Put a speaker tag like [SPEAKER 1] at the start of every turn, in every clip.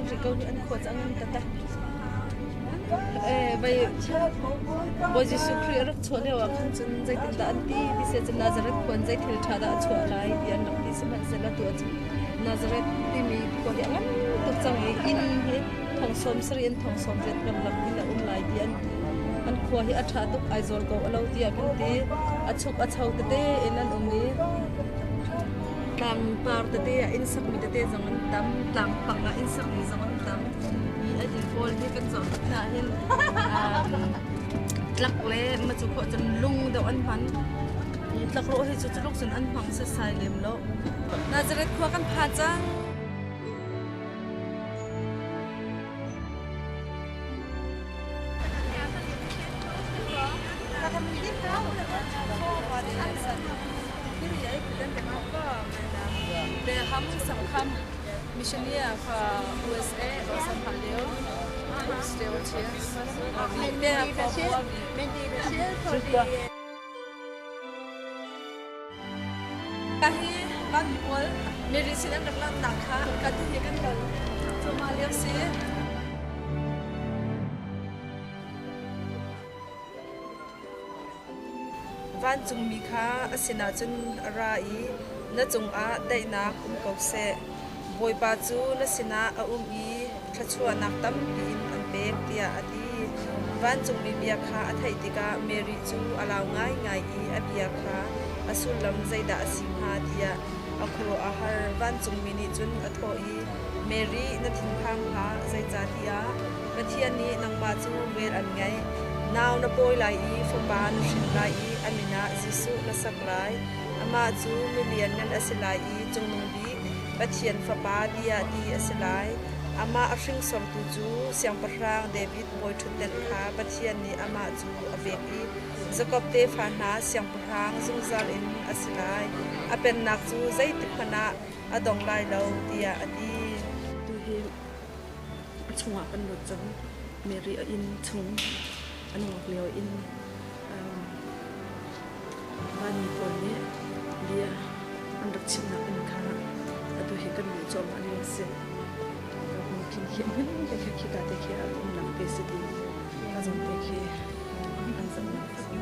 [SPEAKER 1] rih ko nih an khua cu a ngan taktak. Vai Bawi Jesuh Khrih a rak chuah lio ah khan cun zeitindah an ti ti si ahcun Nazareth khua in zei thil ṭha dah a chuah lai ti an rak ti. Sihmanhsehlaw tu ahcun Nazareth timi khua hi a ngan tuk cang i inn hi thong sawm sarih in thong sawm riat karlak in a um lai ti an ti. An khua hi a ṭha tuk Aizawl ko a lo tiah kan ti. A chuk a cho tete in an um i tlangpar tete ah inn sakmi tete zong an tam. Tlangpang ah inn sakmi zong an tam. Hi a inn pawl hi kan zoh tik hna hin tlak le macu khawh cun lung deuh an hman. Tlakrawh hi cu culuk cun an hmang setsai lem lo. Nazareth khua kan phan cang. Det ham samkham missioner fra USA og som har levet
[SPEAKER 2] Men det er baseret på det.
[SPEAKER 1] Hi vanmi pawl Mary sin an rak langhnak kha kan hi kan kal cuahmah lio si. Vancungmi kha a sinah cun a ra i na cungah daihnak um ko seh. Bawipa cu na sinah a um i thluachuahnak tampi in an pek, tiah a ti. Vancungmi bia kha a theih tikah Mary cu a lau ngaingai i a bia kha a sullam zeidah a si hnga tiah a khuaruah a har. Vancungmi nih cun a thawh i, Mary, na thinphang hlah, zeicahtiah Pathian nih nangmah cu vel an ngeih. Nau na pawi lai i fapa na hrin lai i a min ah Jesuh na sak lai. Amah cu mi lianngan a si lai i Cungnung Bik Pathian Fapa tiah ti a si lai. Amah a hringsortu cu Siangpahrang David bawiṭhutdenh kha Pathian nih amah cu a pek i Jakob tefa hna siangpahrang zungzal in a si lai. A pennak cu zeitikhmanh ah a dong lai lo, tiah a ti.
[SPEAKER 3] Tuhi a chungah kan lut cang. Mary a inn chung a nungak lio inn vanmi pawl nih bia an rak chimnak inn kha atu hi kan luh cuahmah lio a si. Khin khi hmun te khi khika te khi a umnak te si ti a zong te khi an zamnak a si.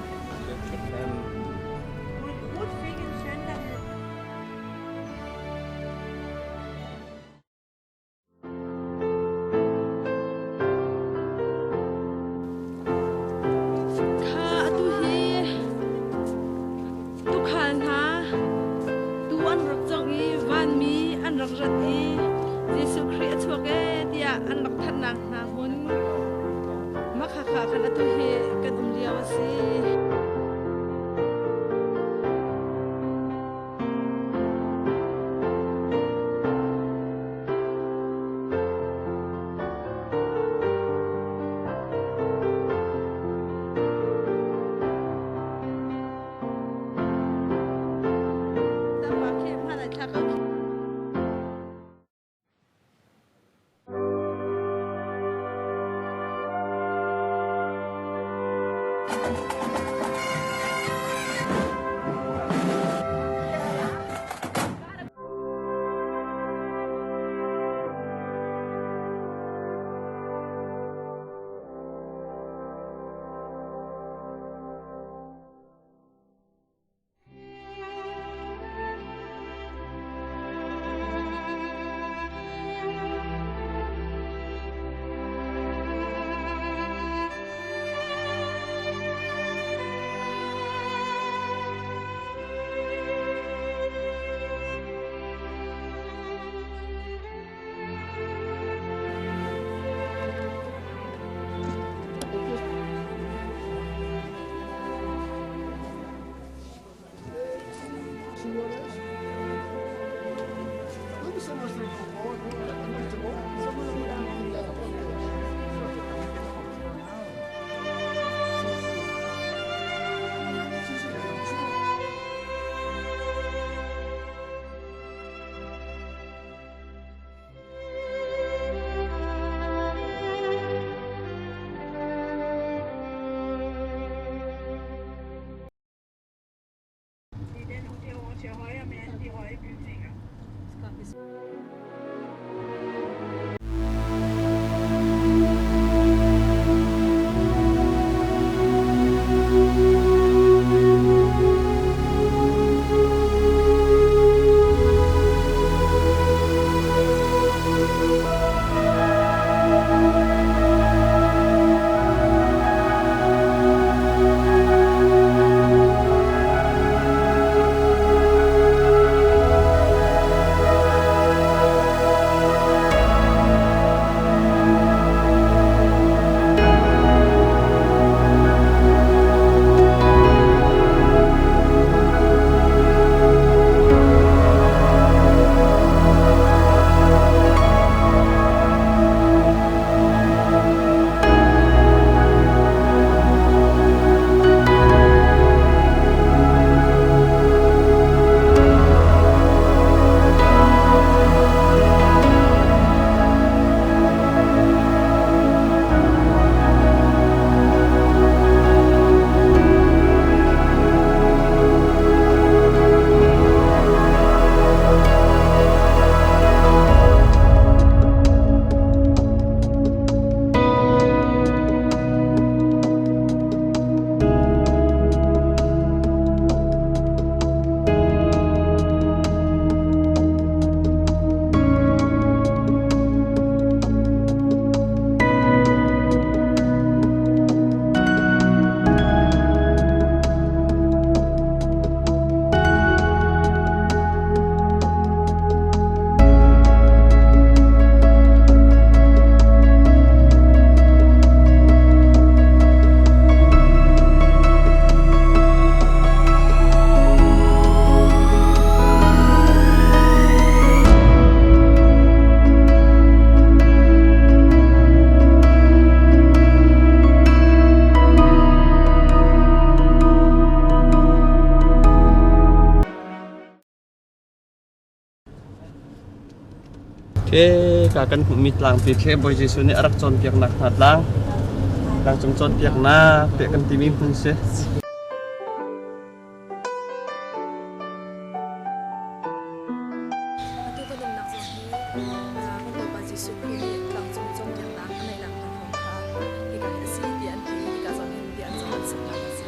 [SPEAKER 1] Kha atu hi tuukhal hna tuu an rak cawngh i vanmi an rak rat i Jesuh Khrih a chuak ee tiah an rak thanhnak hna hmun Makhakha khan atu hi kan um lio a si.
[SPEAKER 4] Khi ka kan hmuhmi tlangpi khi Bawi Jesuh nih a rak cawnpiaknak hna tlang, tlangcung cawnpiaknak tiah kan timi hmun si.
[SPEAKER 1] Atu kan umnak zong hi kan Bawipa Jesuh Khrih nih tlangcung cawnpiaknak a neihnak hna thawng kha hika hi a si tiah an ti i hika zawn hin bia an zong an saknak a si.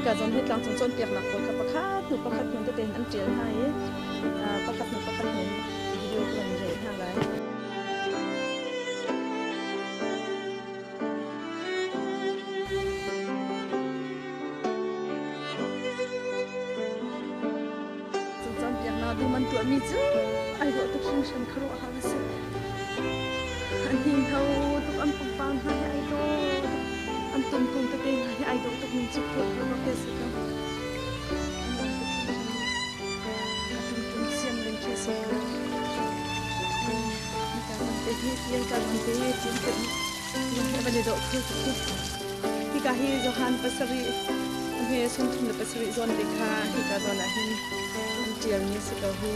[SPEAKER 1] Hika zawn hi tlangcung cawnpiaknak pawl kha pakhat hnu pakhat hnu tete in an ṭial hna i pakhat hnu pakhat hnu in video kan rel hna lai. Cu cawnpiaknak dum an tuahmi cu ai dawh tuk hringhran khuaruahhar a si. An hninghno tuk, an pangpar hna hi ai dawh tuk, an tumkung tete hna hi ai dawh tuk ning cu khuaruahhar bak te a si ko. An nuam tuk hringhran. A tumtung siam ning khi a si ko. Hika te hi tiang ka te tiang te hi van i dawh kho tuk hi. Hika hi Johan pasarih a hme 37 zawn te kha hika zawn ah hin an ṭialmi a si ko hi.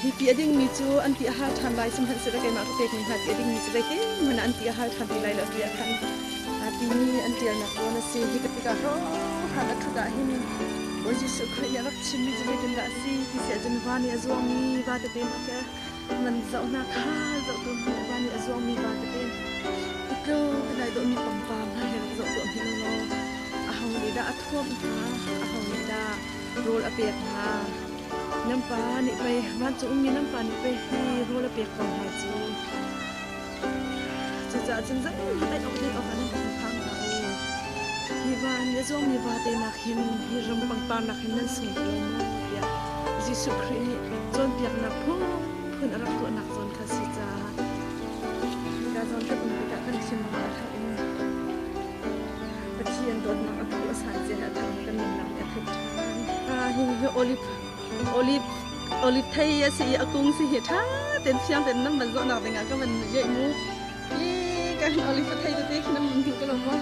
[SPEAKER 1] Hi ti a dingmi cu an ti a hal ṭhan lai, sihmanhsehlaw keimah ka pekmi hna ti a dingmi cu zeitin hmanh ah an ti a hal ṭhan ti lai lo tiah khan aa timi an ṭialnak zawn a si. Hika tikah hrawkhrang a ṭhut ah hin Bawi Jesuh Khrih nih a rak chimmi cu zeitindah a si ti si ahcun va nih a zuangmi va tete hna khi Nan zohnak kha zohtu hmanh van i a zuangmi va tete tluk in ai dawhmi pangpar hna he rak zoh tuah hmanh u law aho nih dah a thuamh hna, aho nih dah rawl a pek hna? Nan pa nih pei vancung ummi nan pa nih pei hi rawl a pek ko hna cu. Cucaah cun zeihmanh ei awk ding awkah nan thinphang hlah u. Hi van i a zuangmi vate nak hin hi ram pangpar nak hin nan sung deuh maw tiah Jesuh Khrih nih cawnpiaknak phunphun a rak tuahnak zawn kha a si caah hika zawn kan um tikah kan thinlung a thar in Pathian dawtnak a thu a san cia he a thar in kan nunnak nih a theih ṭhan. Hi hi olive olive olive thei a si i a kung si hi ṭha tein fiang tein nan van zawhnak dingah ka van jeih mu. Hi ka hin olive thei tete khi nan van hmuh ko lo maw?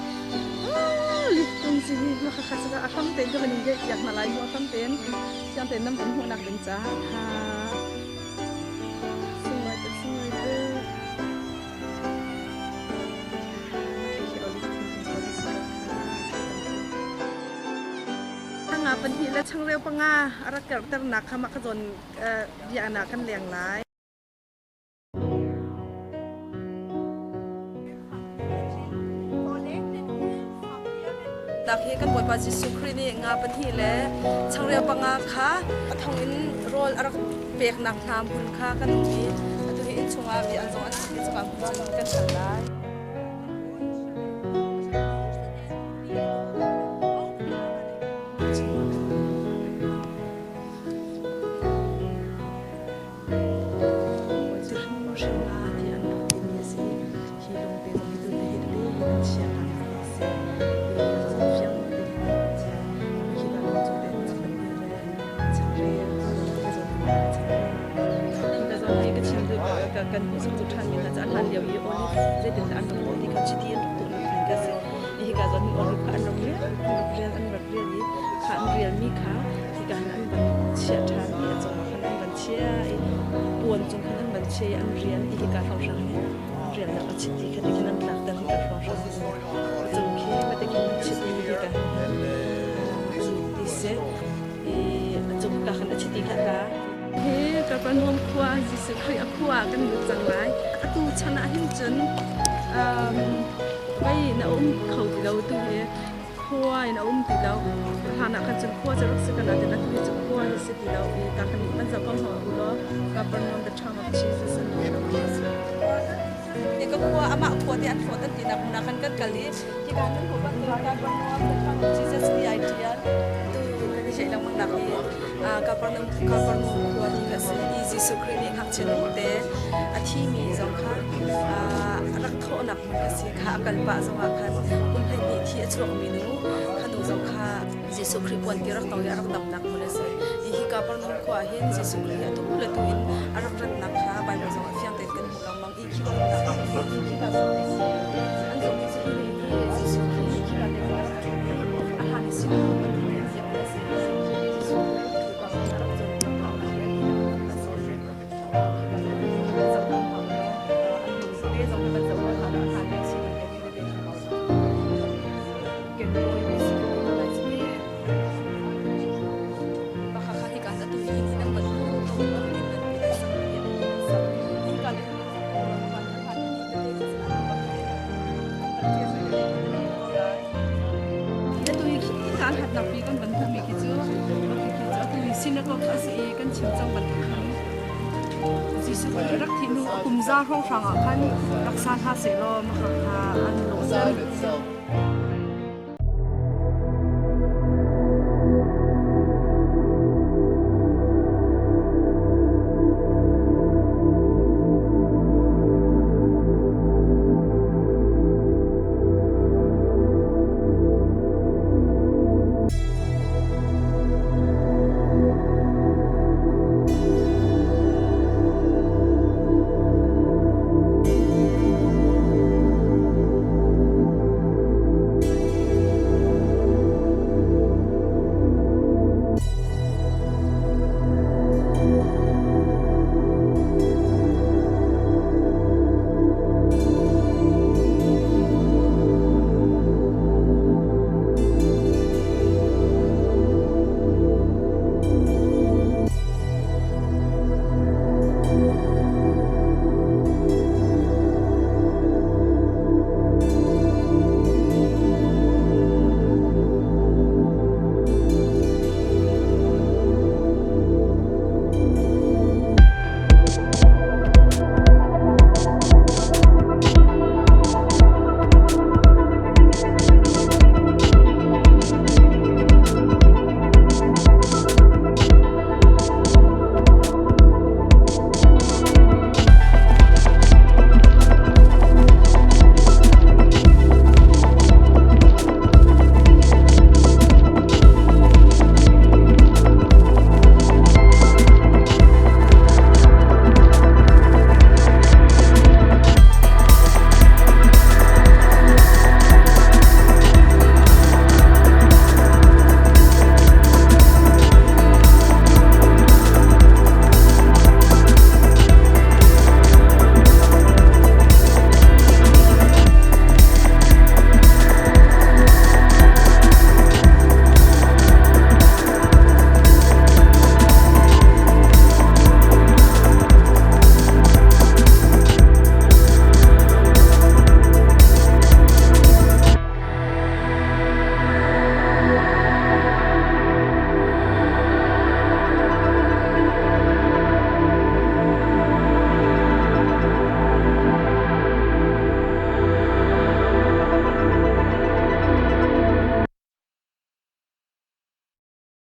[SPEAKER 1] Olive kung si hi ma kha kha a hram tein ka van in jeih piak hna lai mu a hram tein fiang tein nan van hmuhnak ding caah kha sunglawi te sunglawi te. Hi olive thingkung pawl a si ko kha. Nga pahnih le changreu panga a rak karhternak kha mah ka zawn biaknak kan leng lai. Tak hi kan Bawipa Jesuh Khrih nih nga pahnih le changreu panga kha a thong in rawl a rak peknak hna hmun kha kan um i atu hi inn chungah bia an zong an chim i cuka hmun cun kan kal lai. Kan hmuhsak cu ṭhan mi hna cu a hlan lio i olive zeitindah an rak tuah ti kha chiti an rak tuahnak hmun kha a si. Hika zawn hin olive kha an rak rial, an rak rial, an rak rial i kha an rialmi kha hika hin an van chiah ṭhan i a cungah khan an van chiah i puan cung khan an van chiah i an rial i hika hrawnghrang hi rialnak a chiti kha ti khin an tlakter hika hrawnghrang hi a cung khi mate khin an chit i hika hin ti si i a cung ka khan a chiti kha tla. Hi Kapernaum khua Jesuh Khrih a khua ah kan lut cang lai. Atu chan ah hin cun vei na um kho ti lo tu hi khua in a um ti lo. Hlan ah khan cun khua cu rak si kan ah tin atu hi cu khua hi si ti lo i ta kan man zoh ko hna u law Kapernaum the town of Jesus an ti lo khi a si. Hi ka khua amah khua te an hlawt an ti nak hmun ah khan kan kal i hika nan hmuh bantuk Kapernaum the town of Jesus ti ai ṭial. Tu kan i ceih lengmang nak hi Kapernaum khua ti kha a si i Jesuh Khrih nih ngakchia nute a thimi zong kha a rak thawhnak hmun a si kha a kal pah zongah khan kum 12 thi a chuakmi nu kha nu zong kha Jesuh Khrih puan ti rak tong i a rak damnak hmun a si. Kapernaum khua ah hin Jesuh Khrih hi atu le tu in a rak ratnak kha Baibal zong ah fiang tein kan hmuh lengmang i khi khika zawn te si an zumh cu hi hi Jesuh Khrih hi khika te khua a hlan i sinah an ziak a si. Jesuh Khrih a rak cawnpiak a Synagogue a si i kan chim cang bantuk khan Jesuh nih rak thih hnu a kum za hrawnghrang ah khan rak sa hna sehlaw mahka kha an lawh cang.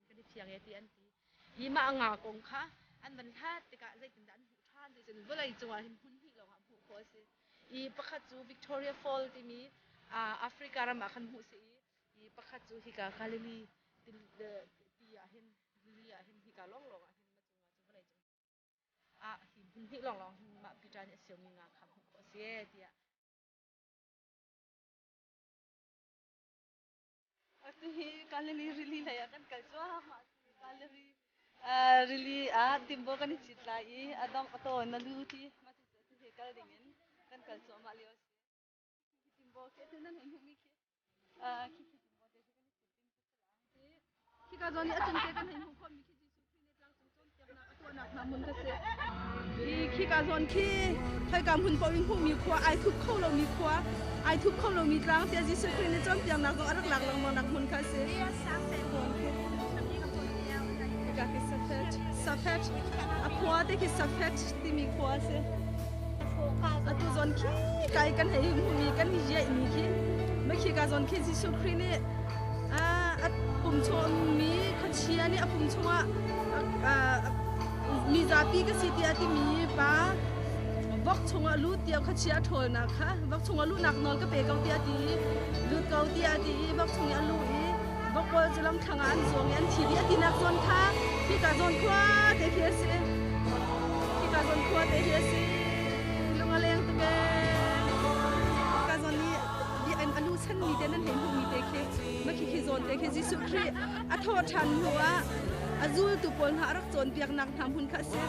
[SPEAKER 1] Kan i fiang e ti an ti. Hi mah nga kong kha an van hlat tikah zeitindah an hmuh ṭhan ti cun vawlei cungah hin hmun hnih lawngah hmuh khawh a si. I pakhat cu Victoria Fall timi Africa ram ah khan hmuh si i pakhat cu hika Galilee ti ah hin rili ah hin hika lawnglawng ah hin na cungah cu vawlei cung ah hi hmun hnih lawnglawng hin mah Peter nih a siomi nga kha hmuh khawh a si tiah. Atu hi Galilee rili lei ah kan kal cuahmah. Galilee rili ah timbo kan i cit lai i a dong a taw na lu ti mah cu atu hi kal ding in kan kal cuahmah lio a si. Timbo khi atu nan hei hmuhmi khi khi khi timbo te khi kan i cit ding cu si lang. Khika zawn i a cung te kan hei hmuh khawhmi khi Jesuh Khrih nih tlangcung cawnpiaknak a tuahnak hna hmun kha si. Hi khika zawn khi khoika hmun paoh in hmuhmi khua, ai thup kho lomi khua, ai thup kho lomi tlang tiah Jesuh Khrih nih cawnpiaknak zong a rak lak lengmangnak hmun kha si. Hika khi Safed, Safed, a khua te khi Safed timi khua a si. Atu zawn khi kai kan hei hmuhmi kan hi riaihmi khi ma khika zawn khi Jesuh Khrih nih a pum chungmi khuachia nih a pum chungah mi zapi ka si tiah timi pa vok chungah lut tiah khuachia a ṭhawlnak kha vok chungah luhnak nawl ka pe ko tiah ti lut ko tiah ti i vok chung i a luh i Vok pawl cu lamthlang ah an zuang i an thi dih a tinak zawn kha hika zawn khua te khi a si. Hika zawn khua te hi a si. Lung a leng tuk ee. Hika zawn i an a lu chanmi te nan hei hmuhmi te khi makhi khi zawn te khi Jesuh Khrih a thawh ṭhan hnu ah a zultu pawl hna a rak cawnpiaknak hna hmun kha a si.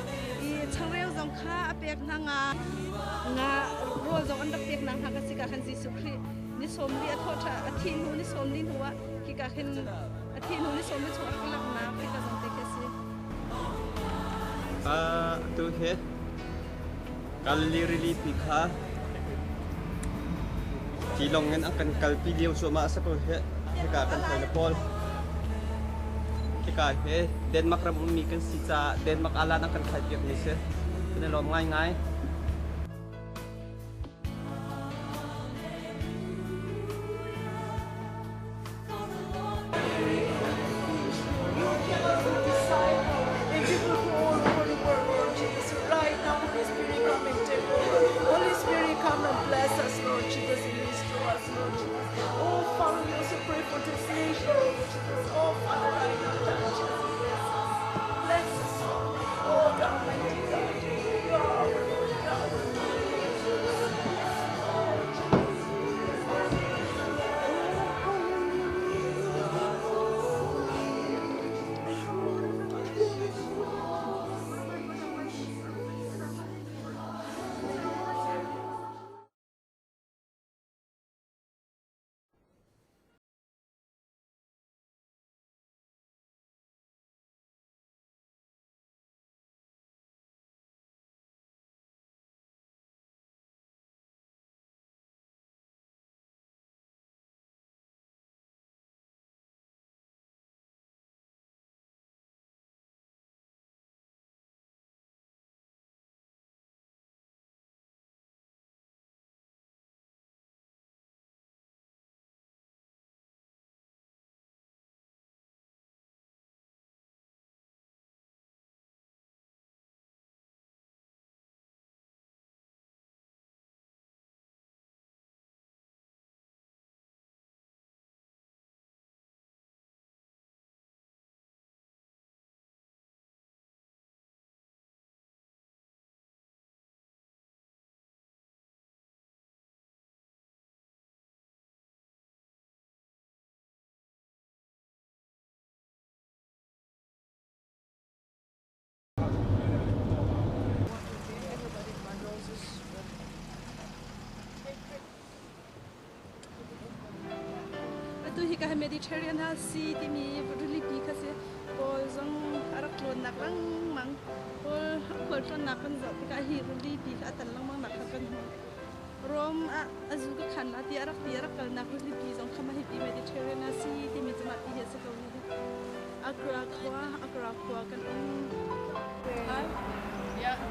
[SPEAKER 1] I changreu zong kha a pek hna nga nga rawl zong an rak peknak hna kha si ka khan Jesuh Khrih ni 40 a thawh ṭha a thih hnu ni 40 hnu ah hika khin a thih hnu ni 40 chung a rak langhnak hika zong te khi a si.
[SPEAKER 4] Tu hi Galilee rili pi kha tilawng in an kan kalpi lio cuahmah a si ko hih. Hika kan hawile pawl. Hika hi Denmark ram ummi kan si caah Denmark alan an kan thlaipiakmi si. Kan i lawm ngaingai.
[SPEAKER 3] Right now, Holy Spirit, come and take over. Holy Spirit, come and bless us, Lord Jesus, and restore us, Lord Jesus. Oh, Father, we also pray for this nation, Lord Jesus. Oh, Father, right now, touch us, bless us. Bless us, Lord. Oh, God, mighty God, you are our Lord God. Oh, Jesus.
[SPEAKER 1] Atu hi ka Mediterranean Sea timi rilipi kha si. Paul zong a rak tlawnnak lengmang. Paul a khualtlawnnak kan zoh tikah hi rilipi kha a tan lengmang nak kha kan hmuh. Rome ah a zu ka khan la ti a rak ti a rak kalnak rilipi zong kha mah hi ti Mediterranean Sea timi cu mah ti hi a si ko hi. Accra khua, Accra khua kan um.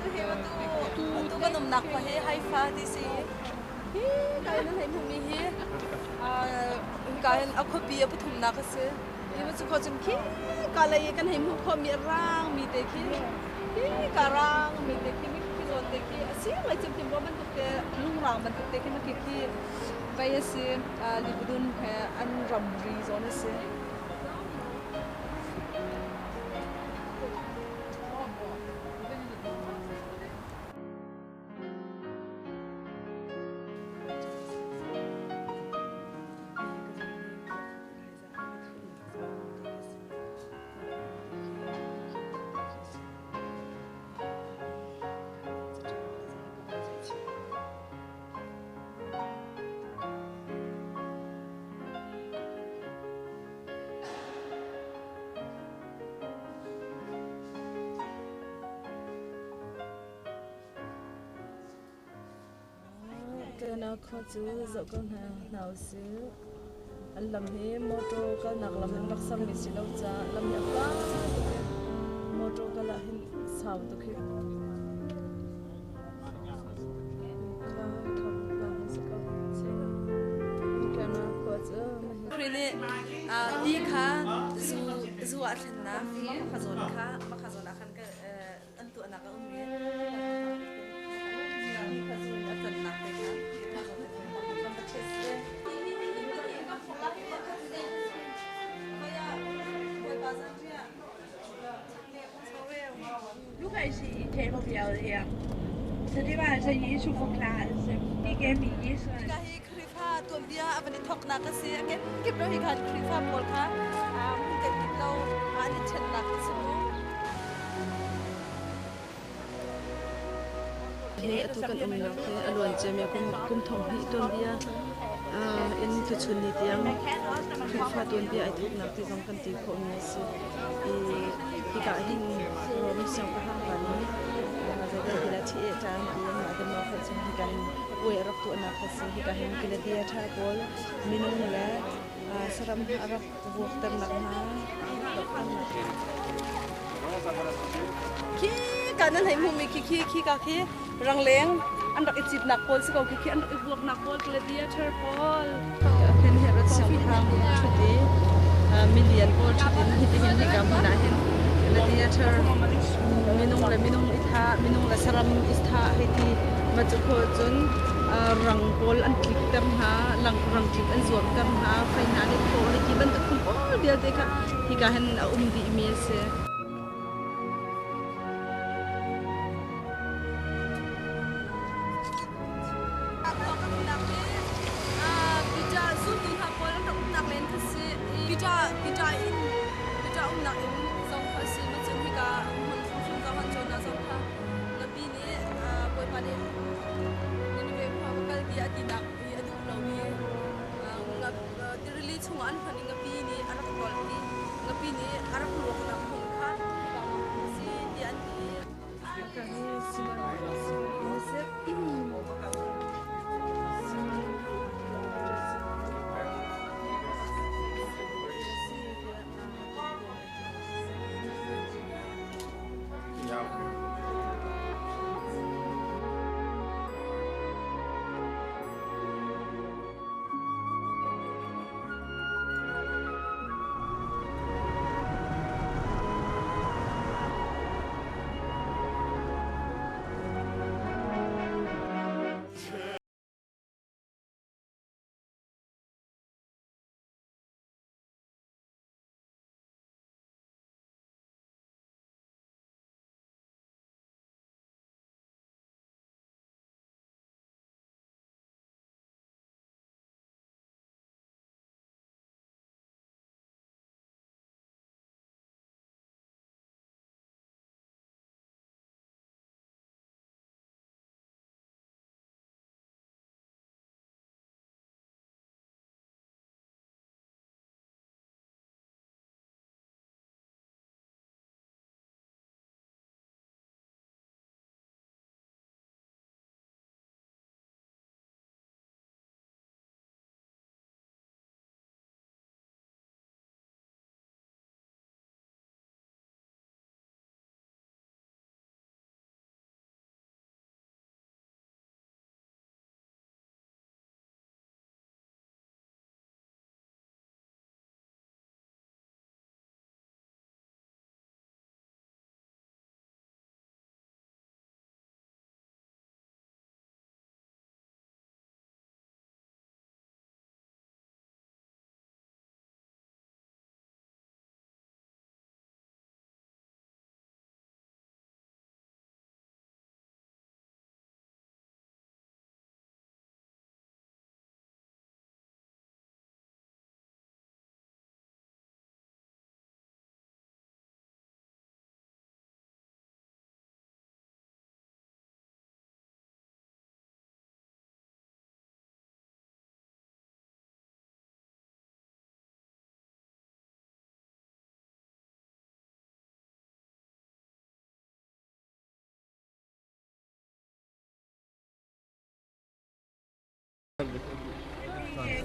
[SPEAKER 1] Tu hi tu tu kan umnak khua hi Haifa ti si. Hi ka in nan hei hmuhmi hi hika hin a khuapi a pathumnak a si. Hi cu khua cun khi ka lei i kan hei hmuh khawhmi a rangmi te khi hi ka rangmi te khi khi zawn te khi a si ngai cim rua bantuk te lungrang bantuk te khi khi khi vei a si. Libudun he an ramri zawn a si. Kana khua cu zoh ko hna hna usih. An lam hi motor kalnak lam an rak sermi si lo caah lam hi a fak tuk i motor kal ah hin sau tuk hi. Khrih nih ti kha zu zu ah thlennak makha zawn kha makha zawn ah khan an tuahnak a um i ti kha zu in a cannak te kha
[SPEAKER 2] været her. Så det var altså Jesu forklarelse igennem i Israel.
[SPEAKER 1] Hika hi Khrihfa tuanbia a van i thawknak a si. A kenkip lo hi khan Khrihfa pawl kha hmun kenkip lo an i ṭhennak a si mu.
[SPEAKER 3] Hi atu kan umnak hi a luan ciami kum kum thong hnih tuanbia in tuchun ni tiang Khrihfa tuanbia ai thawknak ti zong kan ti khawhmi a si. I hika hin Rom siangpahrang pa nih zeidah ti lah ṭhi ṭan ti anmah demo kha cun hika hin puai a rak tuahnak a si. Hika hin gladiator pawl minung le saram a rak vuakternak hna
[SPEAKER 1] Khi ka nan hei hmuhmi khi khi khi ka khi rangleng an rak i citnak pawl si ko khi khi an rak i vuaknak pawl gladiator pawl.
[SPEAKER 3] Khin Herod siangpahrang ṭhut i milian pawl ṭhut in hitihin hika hmun ah hin gladiator minung le minung i thah, minung le saram i thah hei ti ma cu khawh cun rang pawl an tlikter hna, rang tlik an zuamter hna, fei hna an i thawh hei ti bantuk phun pawl vialte kha hika hin a um dihmi a si.
[SPEAKER 1] Peter zultu hna pawl an rak umnak len kha si. Peter Peter inn Peter umnak inn zong kha si. Macun hika hmun hrimhrim zong an cawnnak zong kha Nabi nih Bawipa nih Nineveh khua va kal tiah a tinak hi a duh lo i rili chungah an hman i ngapi nih a rak tolh i ngapi nih a rak luaknak hmun kha hika a si tiah an ti.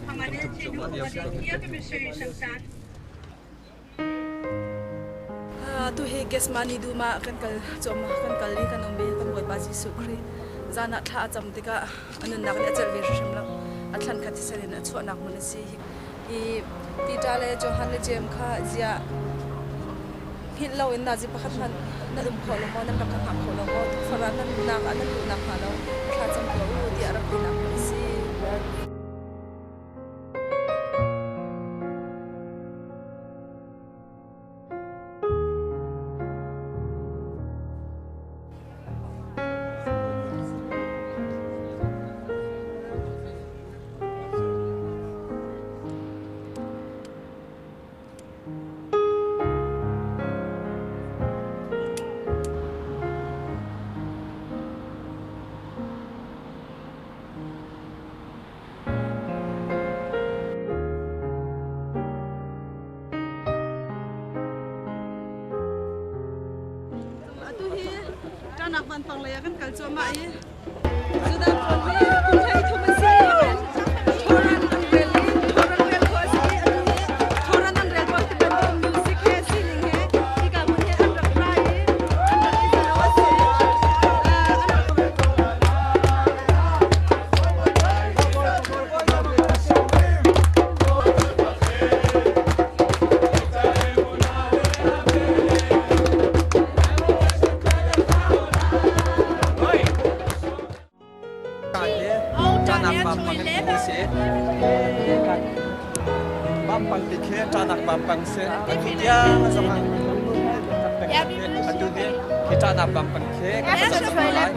[SPEAKER 2] Kommer ned til nu, og det kirkebesøg, som sagt.
[SPEAKER 1] Tu hi Gethsemane dum ah kan kal cuahmah kan kal i kan um i kan Bawipa Jesuh Khrih zan ah thla a cam tikah a nunnak nih a celh ve hrimhrim lo. A thlan kha thisen in a chuahnak hmun a si. I Peter le Johan le Jeim kha ziah hngilh loin nazi pakhat hmanh nan um kho lo maw, nan rak ka hngak kho lo maw, tukforh ah nan luhnak ah nan luh nakhnga lo thla cam tuah u tiah a rak tinak hmun a si. Ṭahnak vanpang lei ah kan kal cuahmah i Judah pawl hi kum 13 a si. Torah an rel i Torah rel khawh a si i atu hi Torah an rel bak ti bantuk music he sining he hika hmun hi an rak ra i an rak i zalo a si.
[SPEAKER 4] Vampang ti khi ṭahnak vampang si. Atu tiang a zong ah atu hi khi ṭahnak vampang khi kan zoh cang lai.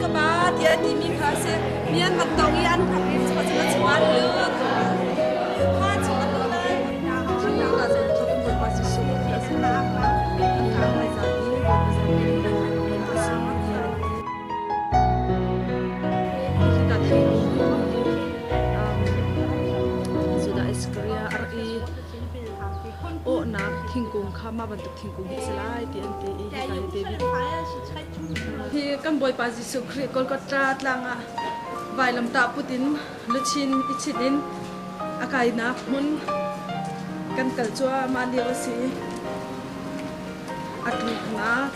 [SPEAKER 1] Ka pa tiah timi kha a si. Mi an rak tong i an rak i chuah cu chungah an lut. Kha chung an lut ai.
[SPEAKER 3] Judah Iskariah a rak i awhnak thingkung kha mah bantuk thingkung hi a si lai ti an ti i hika hi David hi kan Bawipa Jesuh Khrih Golgotha tlang ah vailamtah put in luchin i chit in a kainak hmun kan kal cuahmah lio a si. A tluknak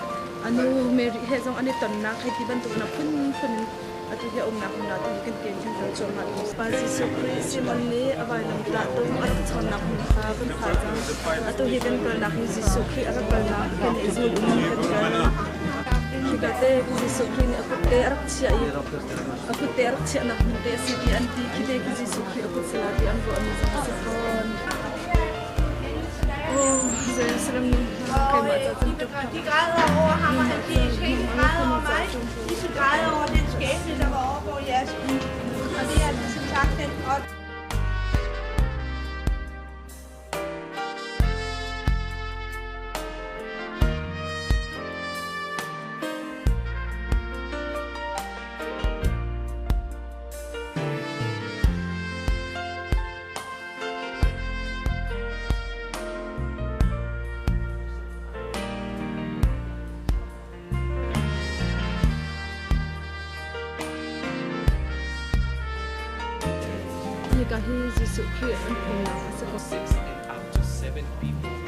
[SPEAKER 3] a nu Mary he zong an i tonnak hei ti bantuk in a phunphun in atu hi a umnak hmun ah tu hi kan ken kan kal cuahmah. Pa Jesuh Khrih Simon nih a vailamtah tung a rak chawnnak hmun kha kan phai cang. Atu hi kan kalnak hi Jesuh Khrih a rak kalnak kan i zul in kan kal. Hika te Jesuh Khrih nih a kut te a rak chiah i a kut te a rak chiahnak hmun te a si ti an ti. Khi te khi Jesuh Khrih a kut sila ti an ruahmi zong a si fawn. Oh, Jerusalem keimah ca cun tuk
[SPEAKER 2] De græder over ham, og han siger, I skal ikke græde over mig. I skal græde over den skæbne, der var over på jeres liv. Og det er altså som sagt den og
[SPEAKER 3] Hika hi Jesuh Khrih an phungnak a si ko.
[SPEAKER 5] 6 and up to 7 people.